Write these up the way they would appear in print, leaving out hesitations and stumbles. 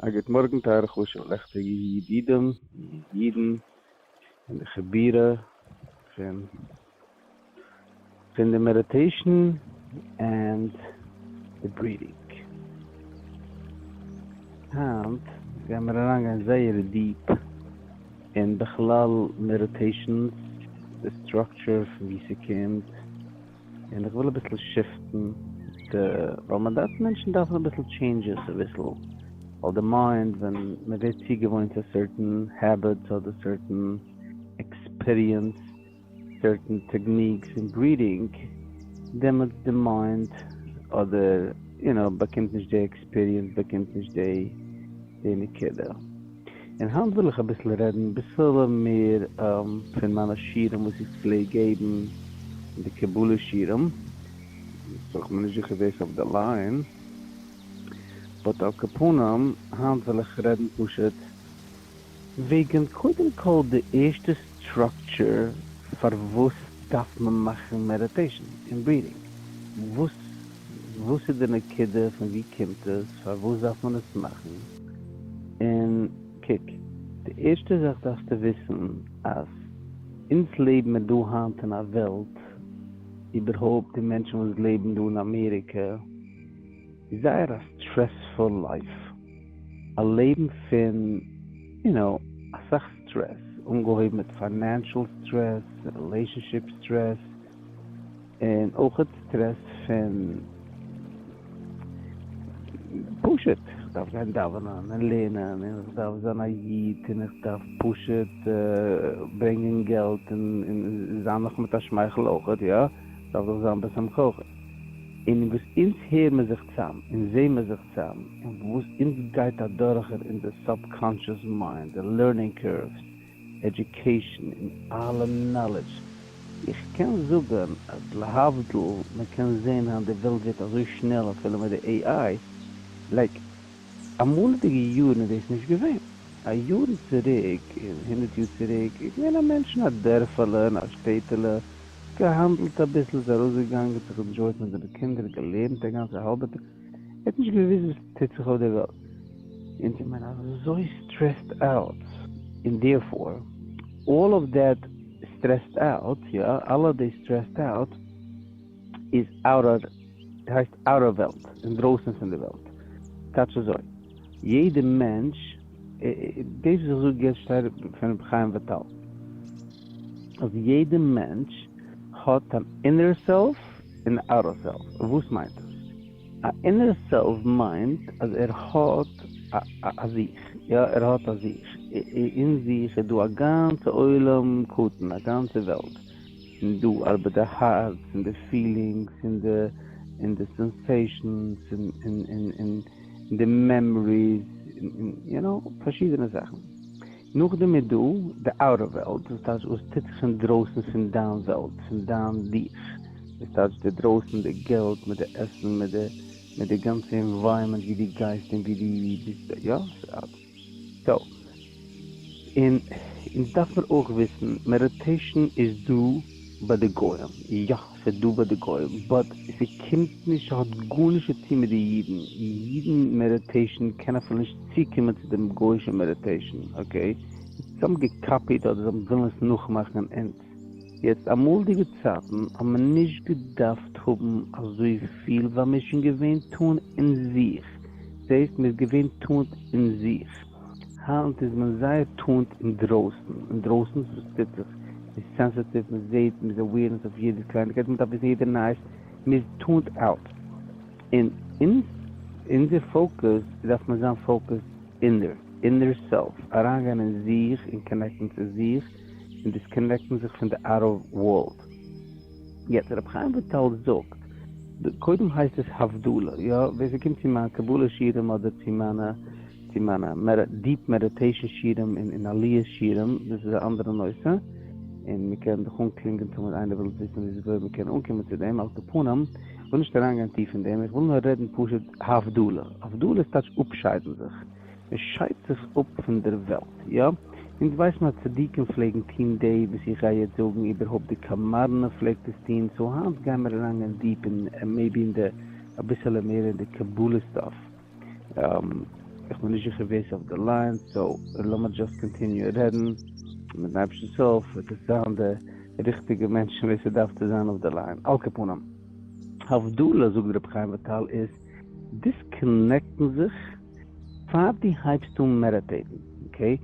א גוט מארגן טייערע חשוב'ע לעכטיגע ידידים און אידן אין די חבורה פון פון די meditation and די breathing. היינט גייען מיר אריינגיין זייער deep אין בכלל meditations, די structure פון וואו ס'קומט, און איך וויל אביסל shift ן די, ווייל מען דארף, מענטשן דארפן אביסל changes אביסל, ווייל די mind ווען מען ווערט צוגעוואוינט צו certain habits אדער certain experience, certain techniques אין breathing, דעמאלטס די mind אדער יו נאו באקומט נישט די experience, באקומט נישט די די נקודה. און היינט וויל איך אביסל רעדן ביסעלע מער פון מיינע שיעורים וואס איך פלעג געבן אין די קבלה שיעורים, so כ'בין נישט זיכער ווער ס'איז אויף די line, but על כל פנים היינט וויל איך רעדן פשוט וועגן קודם כל די ערשטע structure פארוואס דארף מען מאכן meditation און breathing, וואס וואס איז די נקודה, פון ווי קומט עס, פארוואס דארף מען עס מאכן, און קוק, די ערשטע זאך דארפסטו וויסן אז אונז לעבן מיר דא היינט אין א וועלט, איבערהויפט די מענטשן וואס לעבן דא אין אמעריקע, איז זייער א stressful life, א לעבן פון יו נאו אסאך סטרעס, אנגעהויבן מיט financial stress, relationship stress, און אויכעט סטרעס פון פשוט איך דארף גיין דאווענען און לערנען און איך דארף זיין א איד און איך דארף פשוט ברענגען געלט און זיין נאך מיט א שמייכל אויכעט, יא, דארף דאך זיין בשמחה אויכעט. און וואס אונז הער מיר זיך צאם און זעהן מיר זיך צאם און וואס אונז גייט אדורך אין אונזער subconscious mind, די learning curves, education און אלע knowledge, איך קען זאגען אז להבדיל מען קען זעהן היינט די וועלט ווערט אזוי שנעל אפילו מיט די AI, like אמאלידיגע יארן איז דאס נישט געווען, א יארן צוריק און הונדערט יאר צוריק איז געווען א מענטש אין א דערפעלע אין א שטעטעלע, געהאנדלט אביסל איז ארויסגעגאנגען זיך enjoy ט מיט זיינע קינדער געלערנט א גאנצע האלבע טאג, ער האט נישט געוואוסט וואס טוט זיך אויף די וועלט, אונז איז מען אזוי stressed out, און therefore all of that stressed out, יא, אלע די stressed out איז outer, הייסט outer וועלט, אינדרויסן פון די וועלט, טייטש אזוי, יעדע מענטש, דאס וואס איך זאג יעצט שטייט פון רבי חיים וויטאל, אז יעדע מענטש האט אן inner self און outer self, וואס מיינט דאס? א inner self מיינט אז ער האט א זיך, יא ער האט א זיך, אין זיך איז דא א גאנצע עולם קטן, א גאנצע וועלט, און דא ארבעט די הארץ און די feelings און די און די sensations און און און די memories און יו נאו פארשידענע זאכן. נאכדעם איז דא די outer וועלט, דאס טייטש וואס טוט זיך אינדרויסן פון דיין וועלט, פון דיין דיך, דאס טייטש די דרויסן, די געלט, מיט די עסן, מיט די מיט די גאנצע environment ווי דו גייסט און ווי דו ביסט, יא, so, און אונז דארף מיר אויך וויסן, meditation איז דא ביי די גוים, יא ס'איז דא ביי די גוים, but ס'קומט נישט, ס'האט גארנישט צו טון מיט די אידן, אידן meditation קען אפילו נישט צוקומען צו דעם גוי'אישן meditation, okay? זיי האבן גע copy ט אדער זיי ווילן עס נאכמאכן אין אונז. יעצט אמאלדיגע צייטן האט מען נישט געדארפט האבן אזויפיל ווייל מ'איז שוין געווען tuned אין זיך, זעהסט מ'איז געווען tuned אין זיך, היינט איז מען זייער tuned אינדרויסן, אינדרויסן וואס טוט זיך, מ'איז sensitive, מ'זעהט, מ'איז awareness אויף יעדע קלייניקייט, מ'דארף וויסן יעדע נייעס, מ'איז tuned out, און אונז, אונזער focus דארף מען זיין focused inner, inner self, אריינגיין אין זיך און connect ן צו זיך, און disconnect ן זיך פון די outer world. יעצט רבי חיים וויטאל זאגט, קודם הייסט עס הבדלה, יא, ווער ס'קומט צו מיין קבלה שיעורים אדער צו מיינע צו מיינע deep meditation שיעורים און עליה שיעורים, דאס איז א אנדערע נושא, און מ'קען דיך אנקלינגען טאמער איינער וויל וויסן וויאזוי מ'קען אנקומען צו דעם, על כל פנים, איך וויל נישט אריינגיין טיף אין דעם, איך וויל נאר רעדן פשוט הבדלה, הבדלה איז טייטש אפשיידן זיך, מען שיידט זיך אפ פון דער וועלט, יא, אונז ווייסן אז צדיקים פלעגן טוהן די וואס איך גיי יעצט זאגן, איבערהויפט די קאמארנא פלעגט עס טוהן, so היינט גייען מיר אריינגיין deep אין maybe אין די אביסעלע מער אין די קבלה stuff. איך בין נישט זיכער ווער ס'איז אויף די line, so לאמיר just continue רעדן, מיטן אייבערשטנ'ס הילף וועט עס זיין די ריכטיגע מענטשן ווער ס'דארף צו זיין אויף די line. על כל פנים, הבדלה זאגט רבי חיים וויטאל איז disconnect ן זיך פאר דו הייבסט אן meditate ן, okay?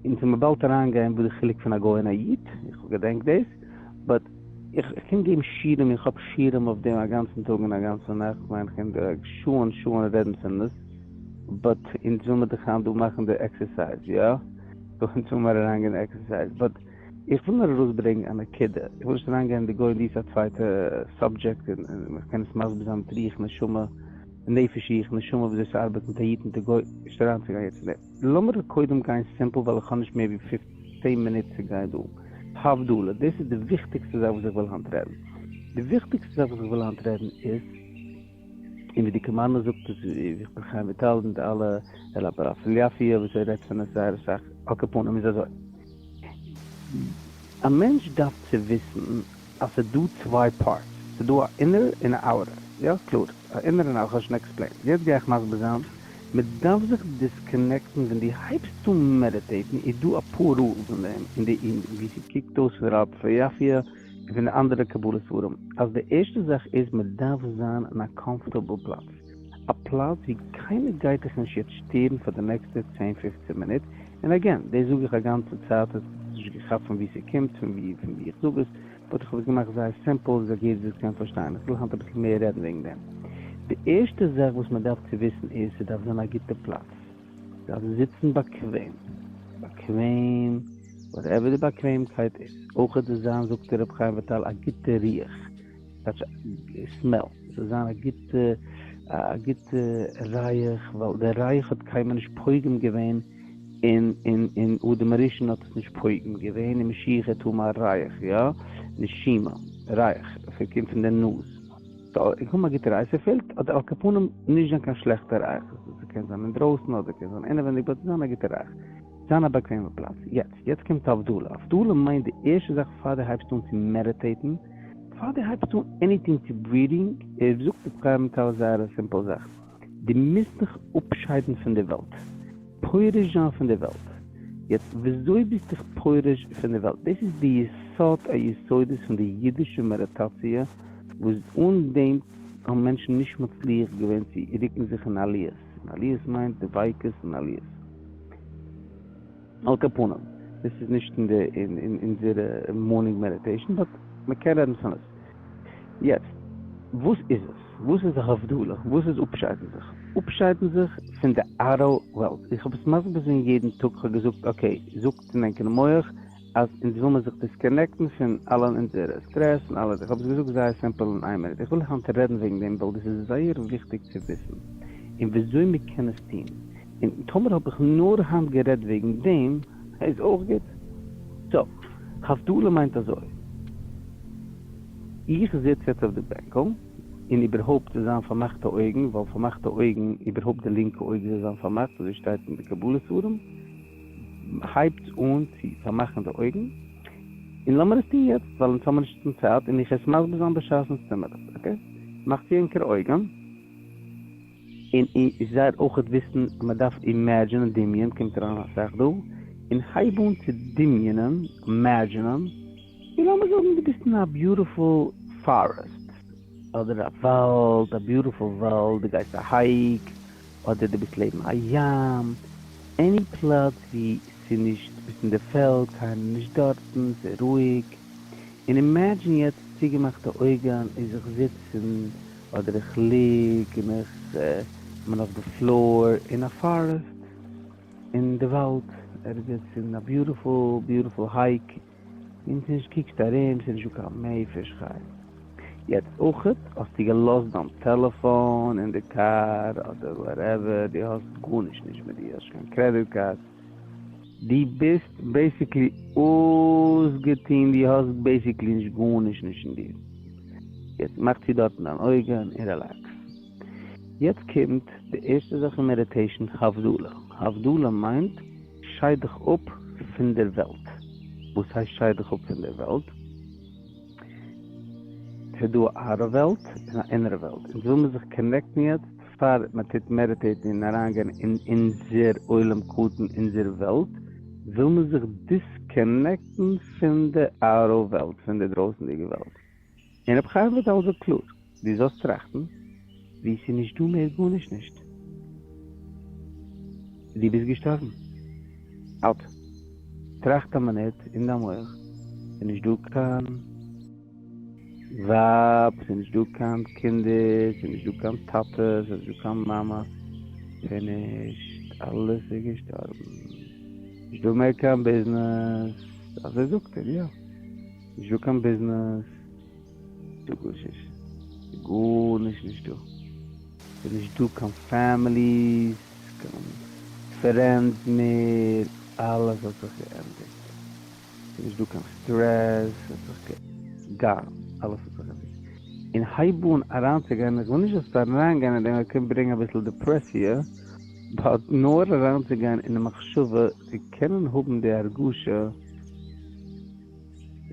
אונז וועלן באלד אריינגיין וואס די חילוק פון א גוי און א איד, איך געדענק דאס, but איך קען געבן שיעורים, איך האב שיעורים אויף דעם א גאנצן טאג און א גאנצע נאכט, כ'מיין כ'קען שעה'ן שעה'ן רעדן פון עס, but אונז וויל מיר דאך היינט דא מאכן די exercise, יא? so אונז וויל מיר אריינגיין אין exercise, but איך וויל נאר ארויסברענגען א נקודה, איך וויל נישט אריינגיין אין די גוי און די איז א צווייטע subject און איך קען עס מסביר זיין מיט רוח נשמה, נפש רוח נשמה וויאזוי ס'ארבעט מיט א איד מיט א גוי, נישט אריינצוגיין יעצט אין דעם. לאמיר קודם גיין simple ווייל איך האב נישט מער ווי 15 מינוט צו גיין דא. הבדלה, דאס איז די וויכטיגסטע זאך וואס איך וויל היינט רעדן. די וויכטיגסטע זאך וואס איך וויל היינט רעדן איז, און ווי די קאמארנא זאגט עס, ווי ר' חיים וויטאל און די אלע אלאבראפילאפיע וואס ער רעדט פון עס זייער אסאך, על כל פנים איז אזוי. א מענטש דארף צו וויסן אז ס'איז דא צוויי parts, ס'איז דא א inner און א outer, יא קלאר, א inner און א, כ'האב שוין explained, יעצט גיי איך מסביר זיין, מ'דארף זיך disconnect ן ווען דו הייבסט אן meditate ן, איז דא אפאר rules אין דעם, אין די אין ווי ס'קוקט אויס פון רב יפיה און פון די אנדערע קבלה ספרים, אז די ערשטע זאך איז מ'דארף זיין אין א comfortable פלאץ, א פלאץ ווי קיינער גייט דיך נישט יעצט שטערן פאר די נעקסטע צען פופצען מינוט, און again, דאס זאג איך א גאנצע צייט, האסט נישט געכאפט פון ווי ס'קומט, פון ווי פון ווי איך זאג עס, but איך האב עס געמאכט זייער simple אזוי יעדער זאל קענען פארשטיין, איך וויל היינט אביסל מער רעדן וועגן דעם. די ערשטע זאך וואס מען דארף צו וויסן איז, ס'דארף זיין א גוטע פלאץ, דארף זיצן באקוועם, באקוועם, whatever די באקוועמקייט איז, אויך דארף זיין זאגט ר' חיים וויטאל א גוטע ריח, טייטש smell, ס'זאל זיין א גוטע א גוטע ריח, ווייל דער ריח האט קיינמאל נישט פוגם געווען און און און אדם הראשון האט עס נישט פוגם געווען, און משיח העט האבן א ריח, יא, נשימה, ריח, ס'קומט פון די נאז, so איך האב א גוטע ריח, ס'פעלט אדער על כל פנים נישט זיין קיין שלעכטע ריח, ס'קען זיין אינדרויסן אדער קען זיין אינעווענדיג but זיין א גוטע ריח, זיין א באקוועמע פלאץ, יעצט יעצט קומט הבדלה, הבדלה מיינט די ערשטע זאך פאר די הייבסט אן צו meditate ן, פאר די הייבסט אן anything צו breathing, ער זאגט ר' חיים וויטאל זייער א simple זאך, דו מוזט דיך אפשיידן פון די וועלט, פורש זיין פון די וועלט, יעצט וויאזוי ביסט דיך פורש פון די וועלט, דאס איז די יסוד היסודות פון די אידישע מעדיטאציע, וואס אן דעם האבן מענטשן נישט מצליח געווען צו רוקן זיך אין עליות, און עליות מיינט דביקות און עליות. על כל פנים, דאס איז נישט אין די אין אונזערע morning meditation, but מען קען רעדן פון עס. יעצט, וואס איז עס? וואס איז הבדלה? וואס איז אפשיידן זיך? אפשיידן זיך פון די outer וועלט. איך האב עס מסביר געווען יעדן טאג, כ'האב געזאגט okay, זאגט אין ענקער מח אז אונז וויל מיר זיך disconnect ן פון אלע אונזערע סטרעס און אלע, איך האב עס געזאגט זייער simple אין איין מינוט, איך וויל היינט רעדן וועגן דעם ווייל דאס איז זייער וויכטיג צו וויסן און וויאזוי מען קען עס טון, און טאמער האב איך נאר היינט גערעדט וועגן דעם איז אויך גוט. so, הבדלה מיינט אזוי, איך זיץ יעצט אויף די בענקל, און איבערהויפט צו זיין פארמאכטע אויגן, ווייל פארמאכטע אויגן, איבערהויפט די לינקע אויג זאל זיין פארמאכט, אזוי שטייט אין די קבלה ספרים, הייבטס אן צו פארמאכן די אויגן, און לאמיר עס טון יעצט, ווייל אונז האבן נישט קיין צייט, און איך עס מסביר זיין בשעת'ן צימער, okay? מאכט צו ענקערע אויגן. און איז זייער אויכעט וויסן אז מען דארף imagine ען, דמיון קומט אריין אסאך דא, און הייב אן צו דמיונ'ען, imagine ען, ווי לאמיר זאגן דו ביסט אין א beautiful forest, אדער א וואלד, א beautiful וואלד, דו גייסט א hike, אדער דו ביסט לעבן א ים, any פלאץ ווי ס'איז נישט, ביסט אין די פעלד, קיינער נישט דארטן, ס'איז רואיג, און imagine יעצט צוגעמאכטע אויגן איז איך זיץ אין אדער איך ליג און איך בין אויף די floor אין א forest אין די וואלד ערגעץ אין א beautiful beautiful hike און ס'נישט קוקסט ארום ס'איז נישטא קיין נפש חי. יעצט אויכעט האסטו געלאזט דיין טעלעפאן אין די קאר אדער wherever דו האסט גארנישט נישט מיט דיר האסט נישט קיין credit card דו ביסט basically אויסגעטון דו האסט basically נישט גארנישט נישט אין דיר. יעצט מאך צו דארטן דיין אויגן און relax. יעצט קומט די ערשטע זאך אין meditation, הבדלה. הבדלה מיינט שייד דיך אפ פון דער וועלט. וואס הייסט שייד דיך אפ פון דער וועלט? ס'איז דא א outer וועלט און א אינערע וועלט. אונז וויל מיר זיך connect ן יעצט. פאר מען טוט מעדיטעיטן און אריינגיין אין אונזער עולם קטן, אונזער וועלט, וויל מען זיך דיסקאנעקטן פון די outer וועלט, פון די דרויסנדיגע וועלט. און רבי חיים וויטאל זאגט קלאר, דו זאלסט טראכטן ווי ס'איז נישט דא מער גארנישט נישט. דו ביסט געשטארבן. Out. טראכט א מינוט אין דיין מח, ס'איז נישט דא קיין ווייב, ס'איז נישט דא קיין קינדער, ס'איז נישט דא קיין טאטע, ס'איז נישט דא קיין מאמע, פינישט, אלעס איז געשטארבן, נישט דא מער קיין ביזנעס, אזוי זאגט ער, יא, נישט דא קיין ביזנעס, דא גארנישט נישט, גארנישט נישט דא, ס'איז נישט דא קיין families, קיין friends מער, אלעס האט זיך געענדיגט, ס'איז נישט דא קיין סטרעס, ס'האט זיך גע. גאר, אלעס האט זיך געענדיגט. און הייב אן אריינצוגיין, איך וויל נישט זאלסט אריינגיין אין דעם, עס קען ברענגען אביסל דעפרעסיע, but נאר אריינצוגיין אין די מחשבה צו קענען האבן די הרגשה,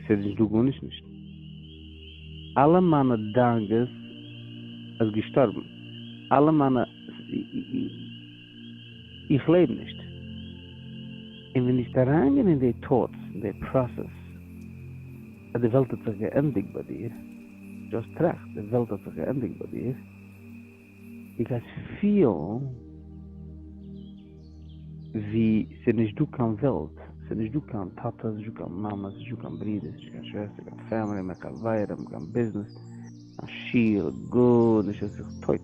ס'איז נישט דא גארנישט נישט. אלע מיינע דאגות איז געשטארבן. אלע מיינע. איך לעב נישט. און ווען דו וועסט אריינגיין אין די thoughts, אין די process, אז די וועלט האט זיך געענדיגט ביי דיר, just טראכט, די וועלט האט זיך געענדיגט ביי דיר, דו גייסט פילן ווי ס'איז נישט דא קיין וועלט, ס'איז נישט דא קיין טאטע, ס'איז נישט דא קיין מאמע, ס'איז נישט דא קיין ברודער, ס'איז נישט קיין שוועסטער, קיין family, מער קיין חברים, קיין ביזנעס, קיין שול, גארנישט, עס איז טויט.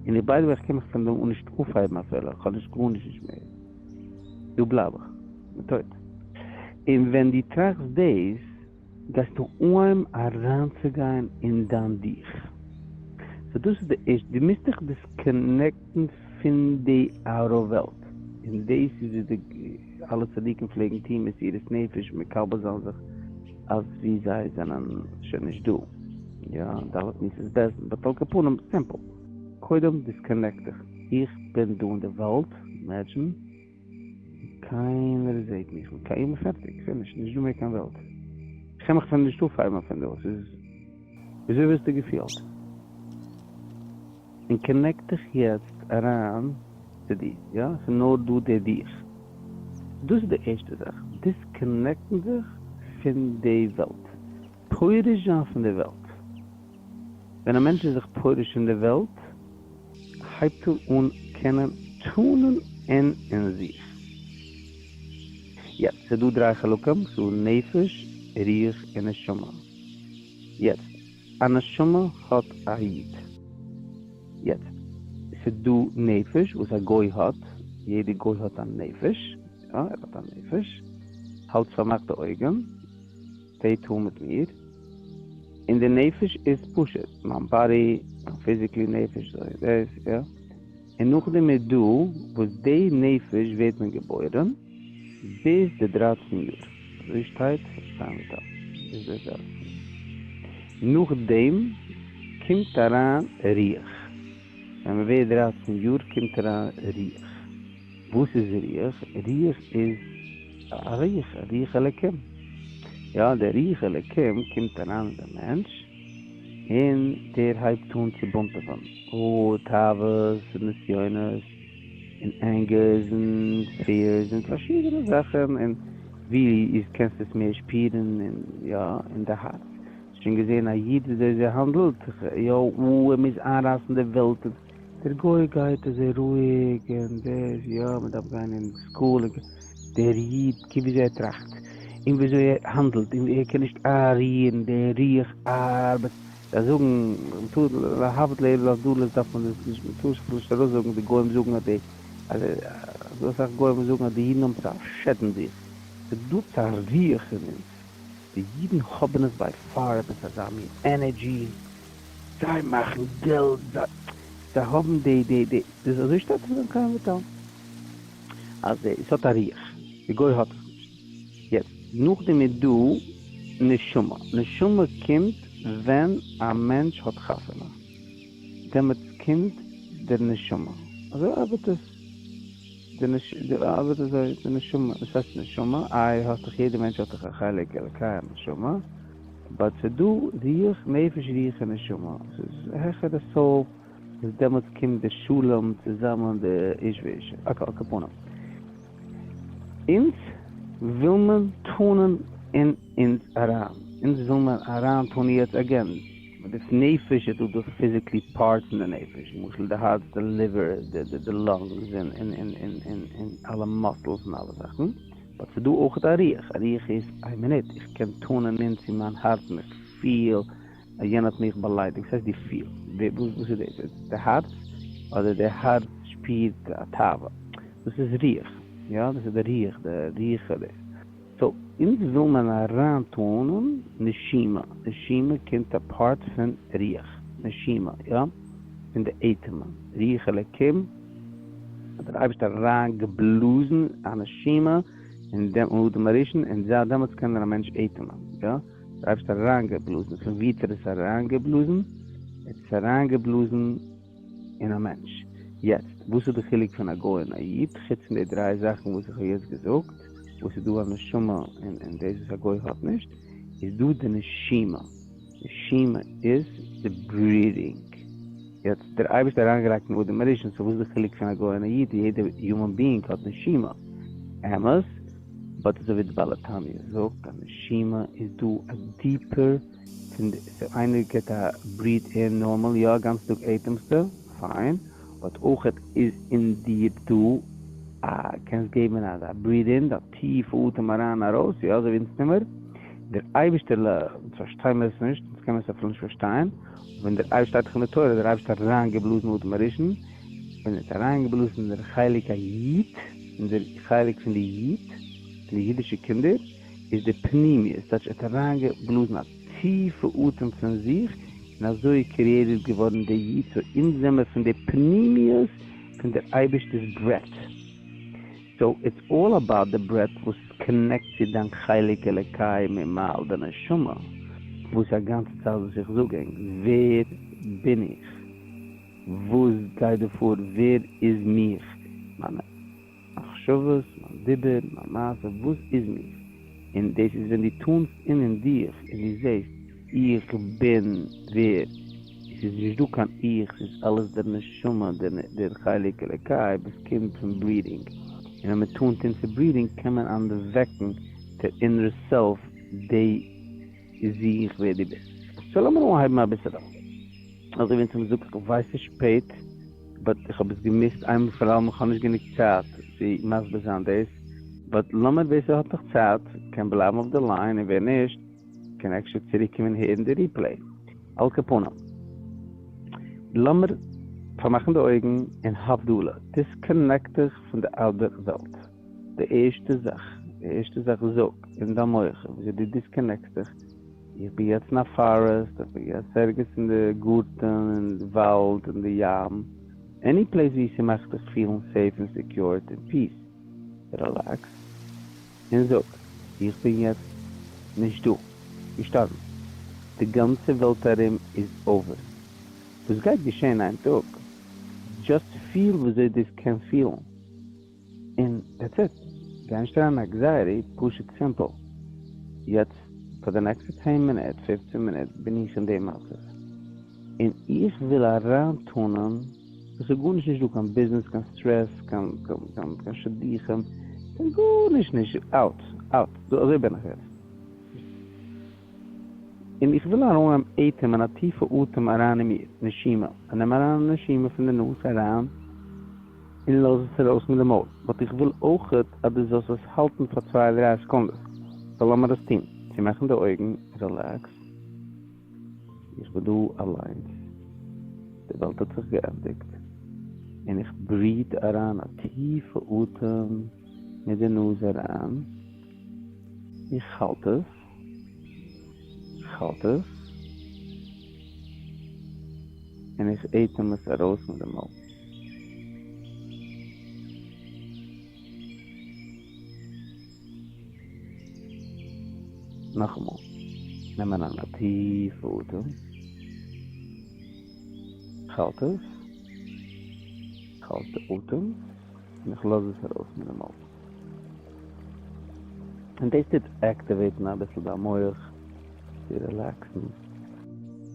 און איך by the way איך קען מיך פון דא אן נישט אויפהייבן אפילו, איך האב נישט גארנישט נישט מער, דא בלייב איך, כ'בין טויט. און ווען דו טראכסט דאס, גייסטו אנהייבן אריינצוגיין אין דיין דיך. So דאס איז די ערשטע, דו מוזט דיך דיסקאנעקטן פון די outer וועלט, און דאס איז וואס די אלע צדיקים פלעגן טון מסירות נפש, מקבל זיין זיך אז ווי זיי זענען שוין נישט דא, יא, ד' מיתות בית דין, but על כל פנים, simple, קודם disconnect דיך, איך בין דא אין די וועלט, imagine. קיינער זעהט מיך נישט, איך בין פערטיג, finish, נישט דא מער קיין וועלט, איך קען מיך פון נישט אויפהייבן פון דא, ס'איז, וויאזוי ווערסטו געפילט? און connect דיך יעצט אריין צו דיר, יא, ס'איז נאר דא דער דיך, דאס איז די ערשטע זאך, דיסקאנעקטן זיך פון די וועלט, פורש זיין פון די וועלט, ווען א מענטש איז זיך פורש פון די וועלט, הייבט ער אן קענען tune ען אין זיך. יעצט, ס'איז דא דריי חלקים, ס'איז דא נפש, רוח און נשמה. יעצט, א נשמה האט א איד. יעצט, ס'איז דא נפש וואס א גוי האט, יעדע גוי האט א נפש, יא, ער האט א נפש. האלט פארמאכט די אויגן. Stay tuned מיט מיר, און די נפש איז פשוט מיין body, מיין physically נפש, אזוי דאס, יא, און נאכדעם איז דא וואס די נפש ווערט מען געבוירען ביז די 13 יאר, אזוי שטייט שטיין מיט א ביז די 13, נאכדעם קומט אריין רוח, ווען מען ווערט 13 יאר קומט אריין רוח, וואס איז רוח? רוח איז א רוח, א רוח אלקים. יא, דער רוח אלקים קומט אריין אין דעם מענטש, און דער הייבט אן צו בונטעווען, אוי, תאוות און נסיונות, און angers און fears און פארשידענע זאכן, און ווי איז קענסטו עס מער שפירן, און יא, אין די הארץ. האסט שוין געזען א איד וויאזוי אזוי האנדלט? יא, אוי, ער מוז איינרייסן די וועלט. דער גוי גייט אזוי רואיג און דאס, יא, מען דארף גיין אין school, דער איד, קוק וויאזוי ער טראכט, און וויאזוי ער האנדלט, און ער קען נישט איינרירן, דער רוח ארבעט, זיי זאגן, מען טאר, להבדיל אלף הבדלות דארף מען דאס נישט, מען טאר זיך נישט ארויסזאגן, די גוים זאגן אז די, אז דא אסאך גוים וואס זאגן אז די אידן האבן עפעס א שד אין זיך, ס'איז דא עפעס א רוח אין אונז, די אידן האבן עס by far עפעס אזא מין energy, זיי מאכן געלט, זיי זיי האבן די די די, דאס אזוי שטייט עס אין חיים וויטאל, אז די עס האט א רוח, די גוי האט עס נישט. יעצט נאכדעם איז דא נשמה, נשמה קומט ווען א מענטש האט חתונה, דעמאלטס קומט דער נשמה, אזוי ארבעט עס, די נש די ארבעט אזוי די נשמה, וואס הייסט נשמה? איי האסט דאך יעדע מענטש האט דאך א חלק אלקי א נשמה, but ס'איז דא רוח, נפש רוח און נשמה, ס'איז העכער די soul. וואס דעמאלטס קומט די שלום צוזאמען די איש ואישה, על כל פנים אונז וויל מען טונען אין אונז אריין, אונז וויל מען אריין טון יעצט again די נפש איז דא די physically parts אין די נפש, למשל די הארץ די liver די lungs און און און און און און אלע muscles און אלע זאכן, but ס'דא אויך א רוח, א רוח איז איין מינוט איך קען טונען אין צו מיין הארץ און איך פיל אז יענער האט מיך באליידיגט, וואס הייסט דו פילסט? וואס איז דאס? איז די הארץ? אדער די הארץ שפירט א תאווה? דאס איז רוח, יא? דאס איז די רוח, די רוח דאס. so אונז וויל מען אריין טונען נשימה, נשימה קומט א part פון רוח, נשימה, יא? פון די אטעמען, רוח אלקים האט דער אייבערשטער אריין געבלאזן א נשימה אין דעם אדם הראשון און זייט דעמאלטס קען דער מענטש אטעמען, יא? דער אייבערשטער האט אריינגעבלאזן, פון וואו האט ער עס אריינגעבלאזן? ער האט עס אריינגעבלאזן אין א מענטש. יעצט, וואס איז די חילוק פון א גוי און א איד, חוץ פון די דריי זאכן וואס איך האב יעצט געזאגט, וואס איז דא א נשמה און און דאס וואס א גוי האט נישט, איז דא די נשימה. נשימה איז די breathing. יעצט, דער אייבערשטער האט אריינגעלייגט אין אדם הראשון, so וואס איז די חילוק פון א גוי און א איד? יעדע human being האט נשימה. אמת? but אזוי ווי די בעל התניא זאגט אז נשימה איז דא א deeper פון די so איינער געט א breathe אין נארמאל יא א גאנצן טאג אטעמסטו פיין but אויכעט איז אין דיר דא א קענסט געבן אזא breathe אין א טיפע אטעם אריין ארויס יא אזוי ווי אונז טומער דער אייבערשטער ל אונז פארשטיי מיר עס נישט אונז קען מיר עס אפילו נישט פארשטיין ווען דער אייבערשטער שטייט דאך אין די תורה דער אייבערשטער האט אריין געבלאזן אדם הראשון און האט אריין געבלאזן אין דער חלק היד און דער חלק פון די איד, פון די אידישע קינדער, איז די פנימיות, טייטש ער האט אריינגעבלאזן א טיפע אטעם פון זיך, און אזוי איז created געווארן דער איד, so אונז זעמער פון די פנימיות פון דער אייבערשטער'ס breath, so it's all about די breath וואס connect צו דיין חלק אלוקי ממעל, די נשמה, וואס א גאנצע צייט וואס איך זאג ענק, ווער בין איך? וואס גייט דא פאר? ווער איז מיך? מיינע מחשבות, מיין דיבור, מיין מעשה, וואס איז מיך? און דאס איז ווען דו טונסט אין אין דיך און דו זעסט איך בין ווער, עס איז נישט דא קיין איך, ס'איז אלעס דער נשמה, דער חלק אלוקי וואס קומט פון breathing, און ווען מען טונט אין צו breathing קען מען אנוועקן דער inner self, די זיך ווער דו ביסט. so לאמיר אנהייבן אביסעלע. אזוי ווי אונז האבן געזאגט איך ווייס ס'איז שפעט but איך האב עס געמוזט איינמאל פאר אלעמאל כ'האב נישט גענוג צייט צו מסביר זיין דאס but לאמיר ווער ס'האט נאך צייט קען בלייבן אויף די line און ווער נישט קען אפשר צוריק קומען הערן די replay. על כל פנים לאמיר פארמאכן די אויגן און הבדלה disconnect דיך פון די אדער וועלט די ערשטע זאך די ערשטע זאך זאג אין דיין מח וויאזוי דו disconnect סט דיך איך בין יעצט אין א forest, איך בין יעצט ערגעץ אין די גארטן, אין די וואלד, אין די ים, any place ווי ס'מאכט דיך פילן safe און secured און peace, relax, און זאג, איך בין יעצט נישט דא, געשטארבן, די גאנצע וועלט ארום איז over, וואס גייט געשען איין טאג, just פיל וויאזוי דאס קען פילן. און that's it, גיי נישט אריין אין anxiety, פשוט simple, יעצט פאר די נעקסטע צען מינוט, פופצען מינוט בין איך אין די מצב, און איך וויל אריינטאנען, עס איז גארנישט נישט דא, קיין ביזנעס, קיין סטרעס, קיין קיין שידוכים, קיין גארנישט נישט, out, out, אזוי בין איך יעצט. און איך וויל אנהייבן אטעמען א טיפע אטעם אריין אין מיר, נשימה, איך נעם אריין א נשימה פון די נאז אריין, און לאז עס ארויס מיט די מויל, but איך וויל אויכעט אז דו זאלסט עס האלטן פאר צוויי דריי סעקונדעס, so לאמיר עס טון, צומאכן די אויגן, relax, איך בין דא אליינס, די וועלט האט זיך געענדיגט, און איך breathe אריין א טיפע אטעם מיט די נאז אריין, איך האלט עס, איך האלט עס, און איך אטעם עס ארויס מיט די מויל. נאכאמאל, נעם אריין א טיפע אטעם, איך האלט עס, איך האלט די אטעם, און איך לאז עס ארויס מיט די מויל. און דאס טוט activate ן אביסל דיין מח צו relax ן.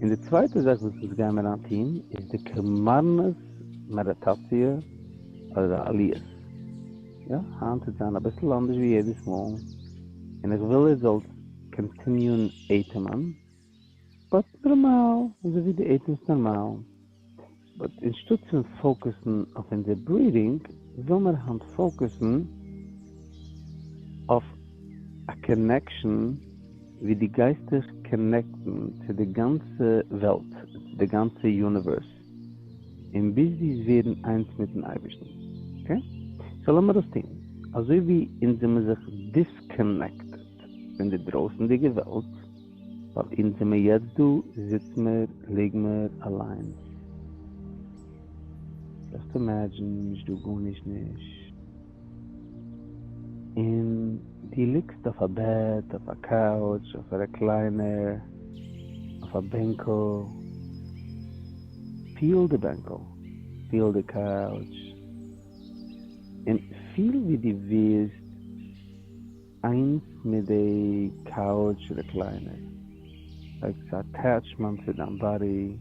און די צווייטע זאך וואס אונז גיימער היינט טון איז די קארמארנעס מעדיטאציע אדער די עליות. יא, היינט וועט זיין אביסל אנדערש ווי יעדעס מאל, און איך וויל איר זאלט קאנטיניוען אטעמען, באט נארמאל, אזוי ווי דו אטעמסט נארמאל, באט אנשטאט פון פאוקעסן אויף אונזער ברידינג, וויל מיר היינט פאוקעסן אויף א קאנעקשאן ווי דו גייסט דיך קאנעקטן צו די גאנצע וועלט, צו די גאנצע יוניווערס, און ביז דו וועסט ווערן איינס מיטן אייבערשטן. אקעי? סאו לאמיר דאס טון. אזוי ווי אונז זעמיר זיך דיסקאנעקטעד פון די דרויסנדיגע וועלט, ווייל אונז זעמיר יעצט דא, זיץ מיר, ליג מיר, אליינס. דזשאסט אימעדזשין, נישט דא גארנישט נישט. און דו ליגסט אויף א בעט, אויף א קאוטש, אויף א רעקליינער, אויף א בענקל. פיל די בענקל, פיל די קאוטש, און פיל ווי דו ווערסט איינס מיט די קאוטש רעקליינער, לייק ס'איז אטעטשמענט צו דיין באדי.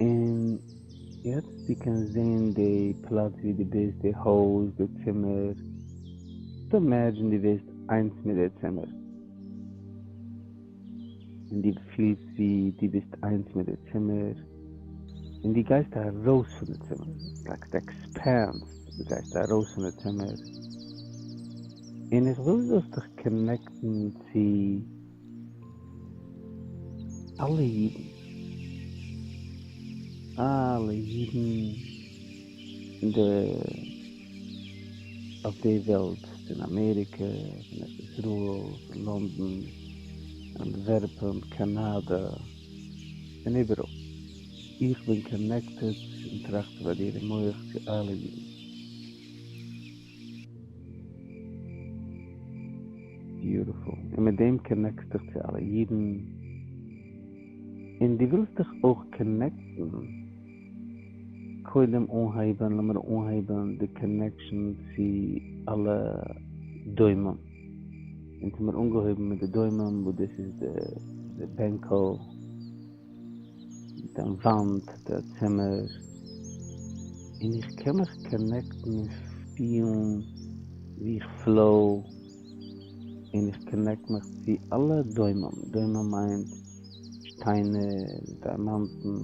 און יעצט דו קענסט זען די פלאץ ווי דו ביסט, די הויז, די צימער, דזשאסט אימעדזשין דו ווערסט איינס מיט די צימער, און דו פילסט ווי דו ביסט איינס מיט די צימער, און דו גייסט ארויס פון די צימער, לייק ס'עקספענדס, דו גייסט ארויס פון די צימער, און איך וויל זאלסט דיך קאנעקטן צו אלע אידן, אלע אידן אין די אויף די וועלט, פון אמעריקע, פון ארץ ישראל, פון לונדון, אנטווערפען, קאנאדע, פון איבעראל. איך בין קאנעקטעד און טראכט ביי דיר אין מח צו אלע אידן. ביוטיפול. און מיט דעם קאנעקסט דיך צו אלע אידן. און דו ווילסט דיך אויך קאנעקטן, קודם אנהייבן, לאמיר אנהייבן די קאנעקשאן צו אלע דומם. אונז האמיר אנגעהויבן מיט די דומם וואס דאס איז די בענקל. די וואנט, די צימער, און איך קען מיך קאנעקטן און פילן ווי איך פלאו, און איך קאנעקט מיך צו אלע דומם, דומם מיינט שטיינער, דיימאנטן,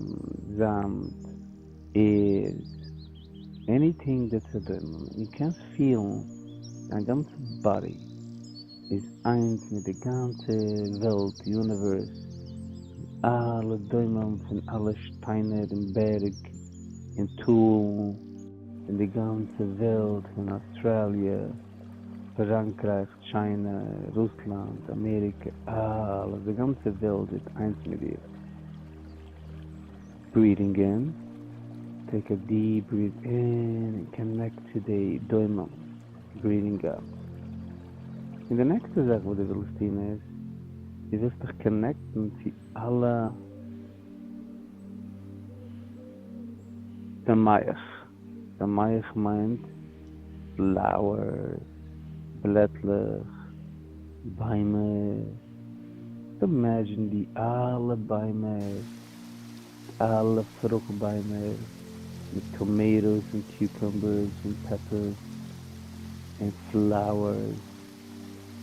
זאמד, ערד, עניטינג דעטס א דומם, און דו קענסט פילן דיין גאנצע באדי איז איינס מיט די גאנצע וועלט, יוניווערס, אלע דומם פון אלע שטיינער און בערג און טאלן פון די גאנצע וועלט, פון אויסטראליע, פראנקרייך, טשיינע, רוסלאנד, אמעריקע, אלעס, די גאנצע וועלט איז איינס מיט דיר. ברידינג אין, טעיק א דיעפ בריט אין און קאנעקט צו די דומם, ברידינג אוט. און די נעקסטע זאך וואס דו ווילסט טון איז, דו ווילסט דיך קאנעקטן צו אלע צומח, צומח מיינט פלאוערס, בלעטלעך, ביימער, אימעדזשין די אלע ביימער, אלע פרוכט ביימער מיט טאמעיטאס און קיוקאמבערס און פעפערס און פלאוערס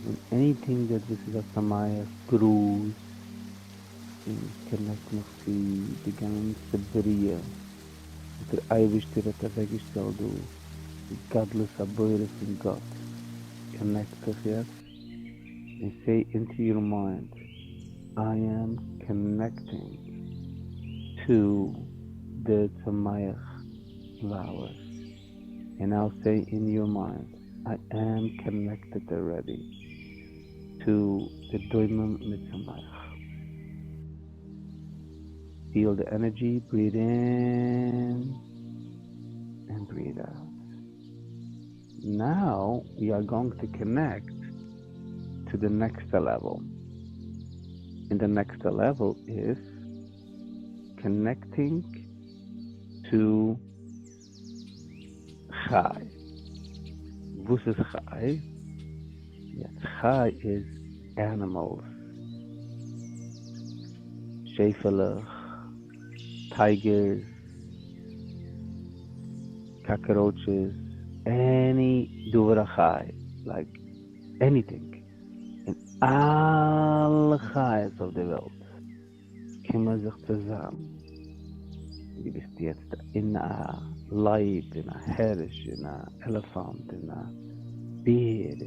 און עניטינג דעט וואס איז א צומח, גראז, און איך קאנעקט מיך צו די גאנצע בריאה וואס דער אייבערשטער האט אוועקגעשטעלט דא, די גדלות הבורא פון גאט, קאנעקט דיך יעצט און סעי אינטו יור מיינד, איי עם קאנעקטינג טו די צומח פלאוערס, און נאו סעי אין יור מיינד, איי עם קאנעקטעד אלרעדי טו די דומם מיט צומח. פיל די ענערדזשי, בריד אין און בריד אוט. נאו ווי אר גאונג טו קאנעקט טו די נעקסטע לעוועל, און די נעקסטע לעוועל איז קאנעקטינג טו חי. וואס איז חי? יעצט חי איז ענימעלס, שעפעלעך, טייגערס, קאקעראוטשעס, עני דבר החי, לייק עניטינג, און אלע חיות אויף די וועלט קומען זיך צוזאם, דו ביסט יעצט אין א לייב, אין א הערש, אין א עלעפאנט, אין א בער,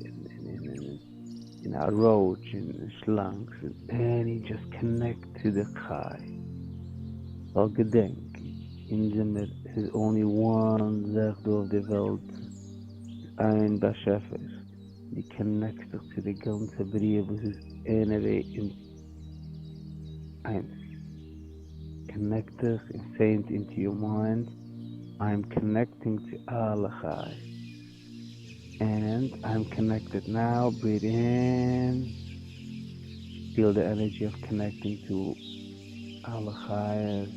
אין א ראוטש, אין שלאנגס, און יו דזשאסט קאנעקט צו די חי, ווייל געדענק, אונז זעמיר, ס'איז אנלי וואן זאך דא אויף די וועלט, איין באשעפער, דו קאנעקסט דיך צו די גאנצע בריאה וואס איז עניוועי אונז איינס. קאנעקט דיך און סעי איט אינטו יור מיינד, איי עם קאנעקטינג צו אלע חי ענד איי עם קאנעקטעד נאו, בריד אין, פיל די ענערדזשי אוו קאנעקטינג צו אלע חיות,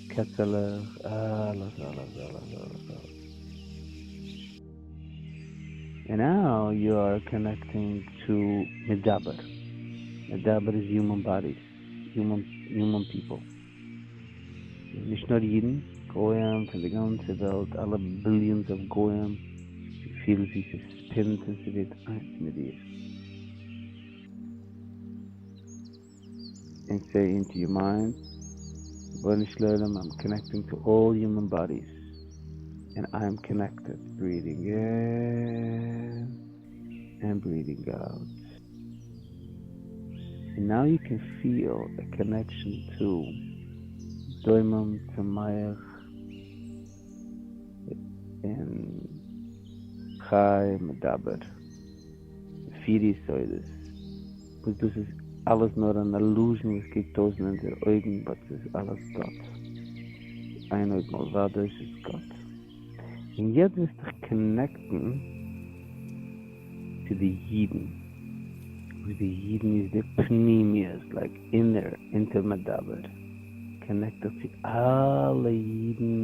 קעצעלעך, אלעס אלעס אלעס אלעס אלעס. און נאו יו אר קאנעקטינג טו מדבר, מדבר איז יומען באדיס, יומען פיפל, נישט נאר אידן, גוים פון די גאנצע וועלט, אלע ביליאנס אוו גוים, דו פילסט ווי ס'ספינט און ס'ווערט איינס מיט דיר. און סעי אינטו יור מיינד, רבונו של עולם איים קאנעקטינג טו אלל יומען באדיס, און איים קאנעקטעד, ברידינג אין און ברידינג אוט, און נאו יו קען פיעל א קאנעקשאן טו דומם צומח און חי מדבר, די פיר יסודות, וואס דאס איז אלעס נאר אן אילוזשן וואס קוקט אויס אין אונזער אויגן באט ס'איז אלעס גאט, אין עוד מלבדו ס'איז גאט. און יעצט וועסטו דיך קאנעקטן צו די אידן, וואס די אידן איז די פנימיות, לייק אינער, אונטער מדבר, קאנעקט דיך צו אלע אידן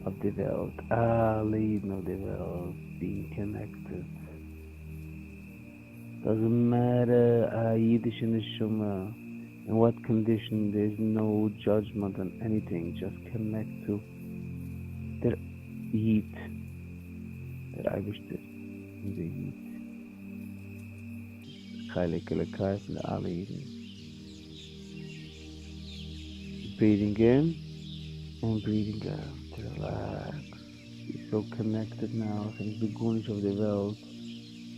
אויף די וועלט, אלע אידן אויף די וועלט בינג קאנעקטעד. דאזענט מעטער א אידישע נשמה אין וואט קאנדישאן דער איז נאו דזשאדזשמענט אן עניטינג דזשאסט קאנעקט טו דער איד דער אייבערשטער און דער איד חלק אלוקי פון די אלע אידן ברידינג אין און ברידינג אוט רילעקס יור סאו קאנעקטעד נאו ס'נישט דא גארנישט אויף די וועלט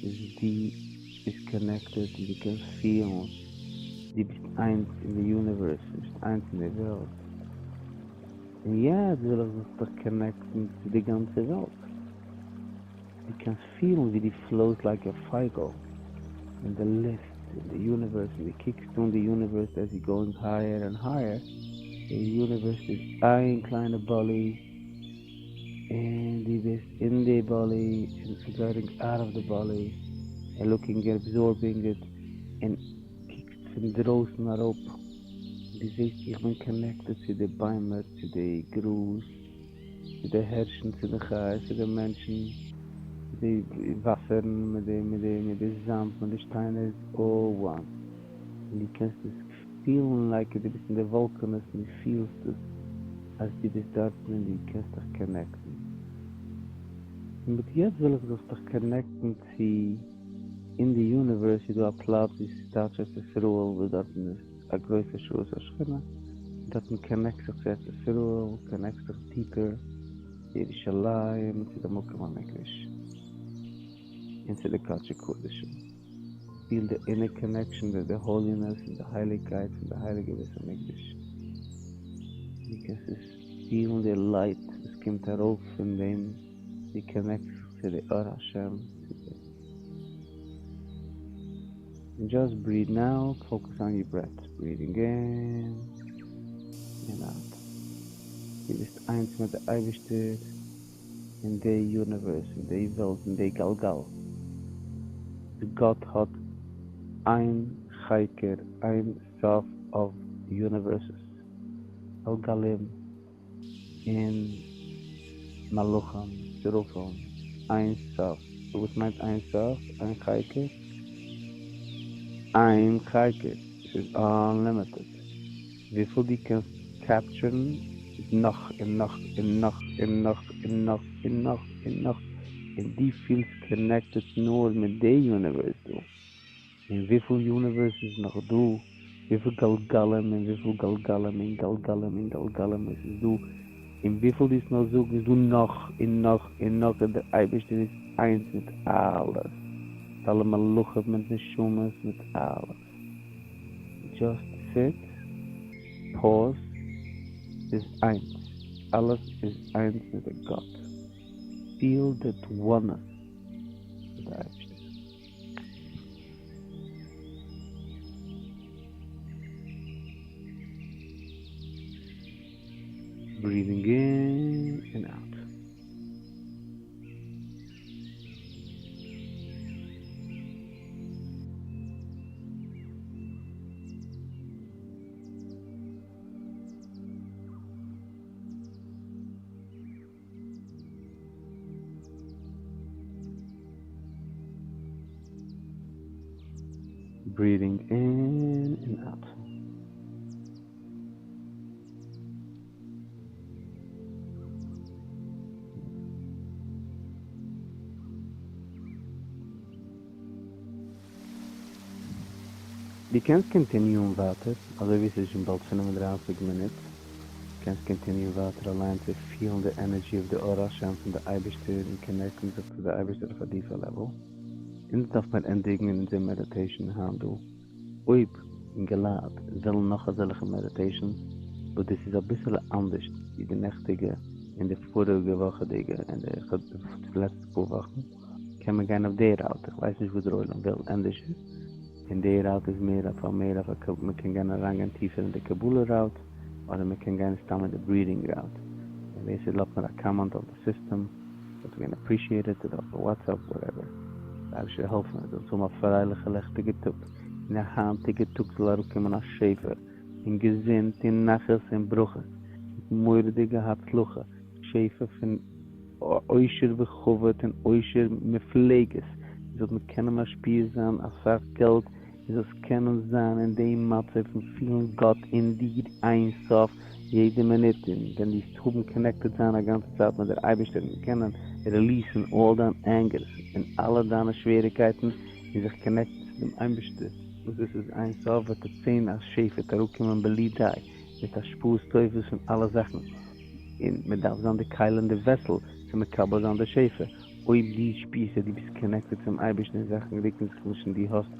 איז דו ביסט קאנעקטעד און דו קענסט פילן דו ביסט איינס אין די יוניווערס, דו ביסט איינס אין די וועלט, און יעצט וויל איך זיך דיך קאנעקטן צו די גאנצע וועלט, דו קענסט פילן ווי דו פלאוטסט לייק א פייגל אין די לופט אין די יוניווערס און דו קוקסט אן די יוניווערס עז יו גאואינג הייער ענד הייער, די יוניווערס איז איין קליינע באלי און דו ביסט אין די באלי און גאוינג אוט אוו די באלי און לוקינג און אבזארבינג איט און קוקסט פון דרויסן אראפ און דו זעסט איך בין קאנעקטעד צו די ביימער צו די גראז צו די הערשן צו די חיות צו די מענטשן צו די וואסערן מיט די מיט די מיט די זאמד מיט די שטיינער איטס אלל וואן און דו קענסט עס פילן לייק דו ביסט אין די וואלקענעס און דו פילסט עס אז דו ביסט דארטן און דו קענסט דיך קאנעקטן. און מיט יעצט וויל איך זאלסט דיך קאנעקטן צו אין די יוניווערס איז דא א פלאץ ווי ס'טייטש ארץ ישראל וואס דארטן איז א גרויסע השראת השכינה, דארטן קאנעקט זיך צו ארץ ישראל, קאנעקט זיך טיפער צו ירושלים, צו די מקום המקדש, און צו די קדשי קדשים. פיל די אינער קאנעקשאן מיט די האלינעס און די הייליגקייט פון די הייליגע בית המקדש. דו קענסט עס פילן די לייט וואס קומט ארויף פון דעם, דו קאנעקטסט זיך צו די אור השם, צו די. און דזשאסט בריד נאו, פאוקעס אן יור ברעט, ברידינג אין און אוט. דו ביסט איינס מיט די אייבערשטער אין די יוניווערס, אין די וועלט, אין די גלגל. די גאט האט איין חקר, אין סוף אוו יוניווערסעס, גלגלים און מלאכים, שרפים, אין סוף. סאו וואס מיינט אין סוף? אין חקר? אין חקר, ס'איז אנלימיטעד. וויפיל דו קענסט קעפטשערן איז נאך און נאך און נאך און נאך און נאך און נאך און נאך, און דו פילסט קאנעקטעד נאר מיט די יוניווערס דא. און וויפיל יוניווערס איז נאך דא, וויפיל גלגלים און וויפיל גלגלים און גלגלים און גלגלים עס איז דא, און וויפיל דו וועסט נאר זאגן איז דא נאך און נאך און נאך, און דער אייבערשטער איז איינס מיט אלעס, מיט אלע מלאכים מיט נשמות מיט אלעס. דזשאסט סיט, פאוז, ס'איז איינס, אלעס איז איינס מיט די גאט, פיל דעט וואנעס מיט די אייבערשטער. ברידינג אין און אוט. ברידינג אין און אוט. דו קענסט קאנטיניוען ווייטער אזוי ווי ס'איז שוין באלד 35 מינוט, קענסט קאנטיניוען ווייטער אליין צו פילן די ענערדזשי אוו די אור השם פון די אייבערשטער און קאנעקטן זיך צו די אייבערשטער אויף א דיפער לעוועל. אונז דארף מיר ענדיגן אונזער מעדיטעישן היינט דא. אויב אינגעלייט ווילן נאך אזעלכע מעדיטעישאנס, וואס דאס איז אביסעלע אנדערשט ווי די נעכטיגע און די פאריגע וואכעדיגע און די לעצטע פאר וואכן, קען מען גיין אויף די ראוט, איך ווייס נישט וואס דער עולם וויל ענדערשער, און די ראוט איז מער אויף א מער אויף א מען קען גיין אריינגיין טיפער אין די קבלה ראוט, אדער מען קען גיין סתם אין די ברידינג ראוט, און ווער ס'לאזט מיר א קאמענט אויף די סיסטעם וואלט געווען אפרישיעטעד, אדער אויף די וואטסעפפ וואטעווער, די אייבערשטער זאל העלפן אז זאלסט האבן א פרייליכע לעכטיגע טאג, און די היינטיגע טאג זאל אראפקומען א שפע און געזונט און נחת און ברכות, מיט מורא'דיגע הצלחה, שפע פון עושר וכבוד און עושר מופלגת, און זאלט מיר קענען משפיע זיין אסאך געלט, און זאלסט קענען זיין אין דעם מצב פון פילן גאט אין דיר אין סוף יעדע מינוט, און ווען דו וועסט האבן קאנעקטעד זיין א גאנצע צייט מיט דער אייבערשטער און קענען רעליסן אלל דיין ענגערס און אלע דיינע שוועריקייטן און זיך קאנעקטן צו דעם אייבערשטער וואס דאס איז אין סוף וועט ער זען אז שפע וועט אראפקומען בלי די מיט השפעות טובות פון אלע זאכן, און מען דארף זיין די כלי און די וועסל צו מקבל זיין די שפע, אויב דו שפירסט אז דו ביסט קאנעקטעד צום אייבערשטן און זאכן רוקן זיך נישט און דו האסט,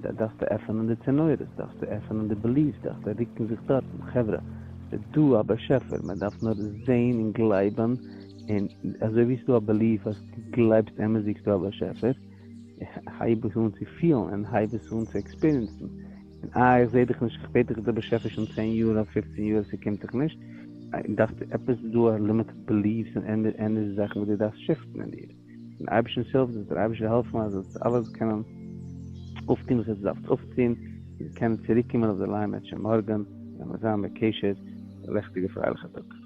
דארפסטו עפענען די צינורות, דארפסטו עפענען די בעליף'ס, דארפסטו רוקן זיך דארטן, חברה, ס'איז דא א באשעפער, מען דארף נאר זען און גלייבן, און אזוי ווי ס'איז דא א בעליף אז דו גלייבסט אמת'דיג ס'איז דא א באשעפער, הייב עס אן צו פילן און הייב עס אן צו עקספיריענסן. און אה איך זעה דיך נישט, איך בעט דיך דער באשעפער שוין צען יאר אדער פופצן יאר ס'קומט זיך נישט, דארפסטו עפעס איז דא א לימיטעד בעליווס און ענדערש זאכן וואס דו דארפסט שיפטן אין דיר, מיטן אייבערשטנ'ס הילף זאל דער אייבערשטער העלפן אז זאלסט אלעס קענען אויפטון וואס עטס דארפטס אויפטון, און קענען צוריק קומען אויף די ליין אם ירצה השם מארגן, און מיר זיין בקשר, א לעכטיגע פרייליכע טאג.